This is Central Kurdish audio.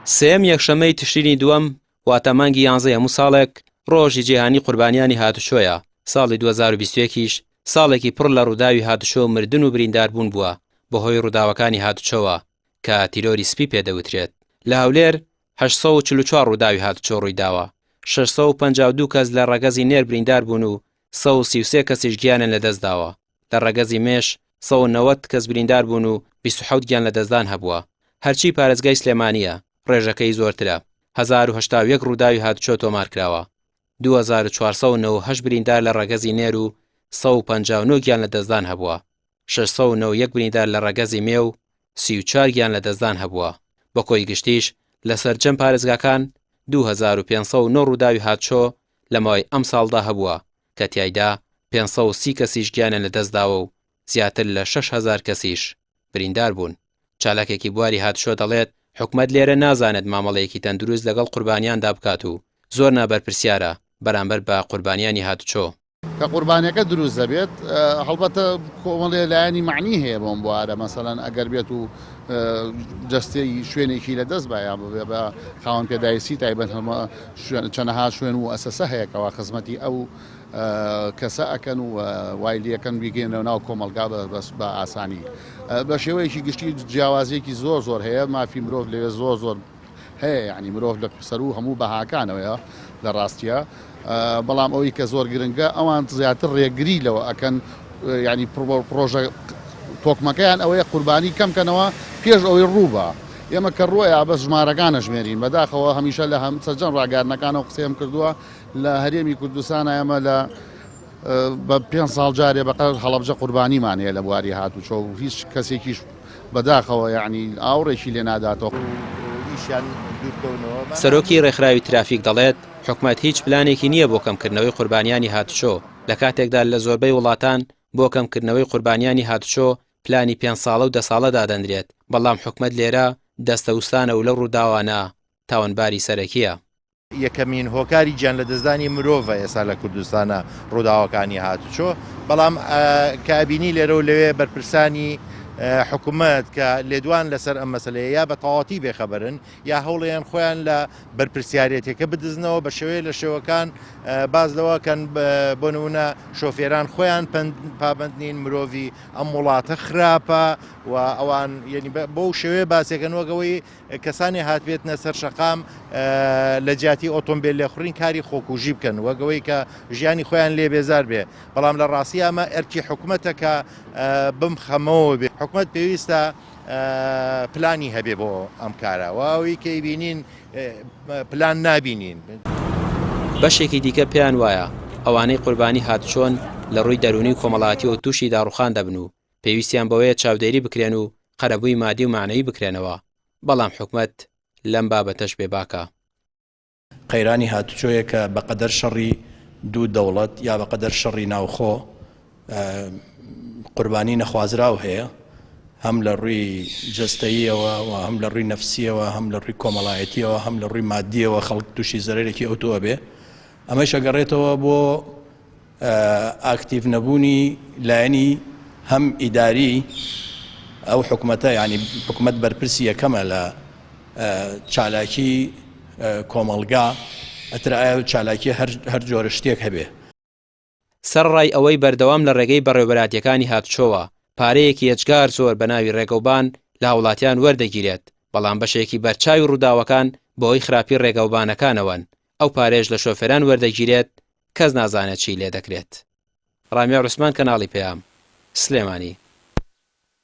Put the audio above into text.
سێیەم یەکشەممەی تشرینی دووەم واتە مانگی یانزەی هەموو ساڵێک ڕۆژی جیهانی قوربانیانی هاتوچۆیە، ساڵی 2021 یش ساڵێکی پڕ لە ڕووداوی هاتوچۆ و مردن و برینداربوون بووە بەهۆی ڕووداوەکانی هاتوچۆوە کە تیرۆری سپی پێدەوترێت. لە هەولێر 844 ڕووداوی هاتوچۆ ڕوویداوە، 652 کەس لە ڕەگەزی نێر بریندار بوون و 133 کەسیش گیانیان لەدەستداوە. لە ڕەگەزی مێش 190 کەس بریندار بوون و 27 گیان لەدەستدان هەبووە. هەرچی پارێزگای سلێمانییە، ڕێژەکەی زۆرترە، 1081 ڕووداوی هاتوچۆ تۆمارکراوە، 2498 بریندار لە ڕەگەزی نێر و 159 گیان لەدەستدان هەبووە، 691 بریندار لە ڕەگەزی مێ و 34 گیان لەدەستدان هەبووە. بە کۆی گشتیش لە سەرجەم پارێزگاکان 2509 ڕووداوی هاتوچۆ لە ماوەی ئەمساڵدا هەبووە کە تیایدا 530 کەسیش گیانیان لەدەستداوە و زیاتر لە 6000 کەسیش بریندار بوون. چالاکێکی بواری هاتوچۆ دەڵێت، حکومەت لێرە نازانێت مامەڵەیەکی تەندروست لەگەڵ قوربانیاندا بکات و زۆر نابەرپرسیارە بەرامبەر بە قوربانیانی هاتوچۆ. کە قوربانیەکە دروست دەبێت هەڵبەتە کۆمەڵێ لایەنی مەعنی هەیە بۆم بوارە مەسەلەن ئەگەر بێت و جەستەی شوێنێکی لە دەست با یان ببێ بە خاوەن پێداویستی تایبەت هەمە چەنەها شوێن و ئەسەسە هەیە کەوا خزمەتی ئەو کەسە ئەکەن و وای لەکەن بیگەێنەوە ناو کۆمەلگا بە ئاسانی بە شێوەیەکی گشتی جیاوازیەکی زۆر زۆر هەیە مافی مرۆڤ لەوێ زۆر زۆر هەیە یعنی مرۆڤ لە سەرو هەموو بەهاکانەوەیە لە ڕاستیە بەڵام ئەوەی کە زۆر گرنگە ئەوان زیاتر ڕێگری لەوە ئەکەن ینی پرۆژە تۆکمەکەیان ئەوەیە قوربانی کەم کەنەوە پێش ئەوەی ڕووبە ئێمە کە ڕۆیا بەس ژمارەکان ئەژمێرین بەداخەوە هەمیشە لە هەم سەرجەم ڕاگەیاندنەکانەوە قسەیم کردووە لە هەرێمی کوردستان ئێمە لە بە پێ ساڵ جارێ بەقەر هەڵەبجە قوربانیمان هەیە لە بواری هاتوچۆ و هیچ کەسێکیش بەداخەوە یعنی ئاوڕێکی لێ ناداتەوە. سەرۆکی ڕێکخراوی ترافیک دەڵێت، حکومەت هیچ پلانێکی نییە بۆ کەمکردنەوەی قوربانیانی هاتوچۆ، لە کاتێکدا لە زۆربەی وڵاتان بۆ کەمکردنەوەی قوربانیانی هاتوچۆ پلانی پێنج ساڵە و دە ساڵە دادەنرێت، بەڵام حکومەت لێرە دەستەوستانە و لەو ڕووداوانە تاوانباری سەرەکییە. یەکەمین هۆکاری گیانلەدەستدانی مرۆڤە ئێستا لە کوردستانە ڕووداوەکانی هاتوچۆ، بەڵام کە ئەبینی لێرە و لەوێ بەرپرسانی حکومەت کە لێدوان لەسەر ئەم مەسەلەیە یا بە تەواوەتی بێخەبەرن یا هەوڵیان خۆیان لە بەرپرسیارێتەکە بدزنەوە بە شێوەیە لە شێوەکان باز لەوە کەن بۆ نمونە شۆفێران خۆیان پابند نین مرۆڤی ئەم وڵاتە خراپە و ئەوان یعنی بەو شێوەیە باسێکەن وەکەوەی کەسانی هاتبێتنە سەر شەقام لە جیاتی ئۆتۆمبیل لێخوڕین کاری خۆکوژی بکەن وەک ئەوەی کە ژیانی خۆیان لێ بێزار بێ بەڵام لە ڕاستی ئەمە ئەرکی حکومەتە کە بم خەمەوە بێ حکومەت پێویستە پلانی هەبێ بۆ ئەم کارە و ئەوی کە بینین پلان نابینین. بەشێکی دیکە پێیان وایە ئەوانەی قوربانی هاتوچۆن لە ڕووی دەروونی و کۆمەڵایەتیەوە تووشی داڕوخان دەبن و پێویستیان بەوەیە چاودێری بکرێن و قەرەبووی مادی و مەعنەوی بکرێنەوە، بەڵام حکومەت لەم بابەتەش بێباکە. قەیرانی هاتوچۆیە کە بەقەدەر شەڕی دوو دەوڵەت یا بەقەدەر شەڕی ناوخۆ قوربانی نەخوازراو هەیە هەم لە ڕووی جەستەییەوە و هەم لە ڕووی نەفسیەوە هەم لە ڕووی کۆمەڵایەتیەوە هەم لە ڕووی مادیەوە خەڵک تووشی زەرەرێکی ئەوتۆ ئەبێ ئەمەش ئەگەڕێتەوە بۆ ئاکتیڤ نەبوونی لایەنی هەم ئیداری ئەو حکومەتە یانی حکومەت بەرپرسی یەکەمە لە چالاکی کۆمەڵگا ئەتر ئایا چالاکی هەر جۆرە شتێک هەبێ. سەرەڕای ئەوەی بەردەوام لە ڕێگەی بەڕێوەبەراتیەکانی هاتوچۆوە پارەیەکی ئێجگار زۆر بە ناوی ڕێگەوبان لە هاوڵاتیان وەردەگیرێت، بەڵام بەشێکی بەرچاوی ڕووداوەکان بەهۆی خراپی ڕێگەوبانەکانەوەن، ئەو پارەیەش لە شۆفێران وەردەگیرێت کەس نازانێت چی لێدەکرێت. ڕامیار عوسمان کەناڵی پەیام، سلێمانی.